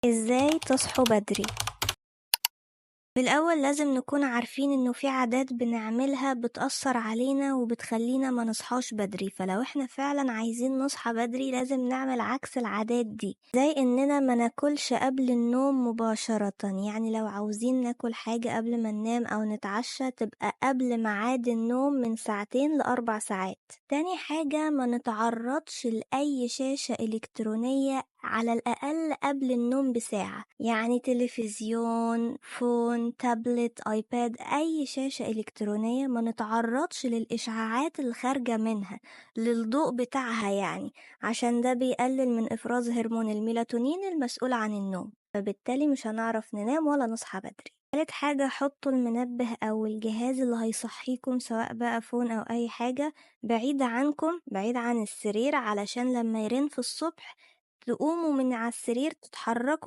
إزاي تصحوا بدري؟ في الأول لازم نكون عارفين إنه في عادات بنعملها بتأثر علينا وبتخلينا ما نصحاش بدري، فلو إحنا فعلا عايزين نصحى بدري لازم نعمل عكس العادات دي، زي إننا ما ناكلش قبل النوم مباشرة. يعني لو عاوزين ناكل حاجة قبل ما ننام أو نتعشى تبقى قبل ميعاد النوم من ساعتين ل4 ساعات. تاني حاجة، ما نتعرضش لأي شاشة إلكترونية على الأقل قبل النوم بساعة، يعني تلفزيون، phone، تابلت، iPad، أي شاشة إلكترونية ما نتعرضش للإشعاعات اللي خارجة منها، للضوء بتاعها يعني، عشان ده بيقلل من إفراز هرمون الميلاتونين المسؤول عن النوم، فبالتالي مش هنعرف ننام ولا نصحى بدري. تالت حاجة، حطوا المنبه أو الجهاز اللي هيصحيكم سواء بقى phone أو أي حاجة بعيد عنكم، بعيد عن السرير، علشان لما يرن في الصبح تقوموا من على السرير تتحركوا.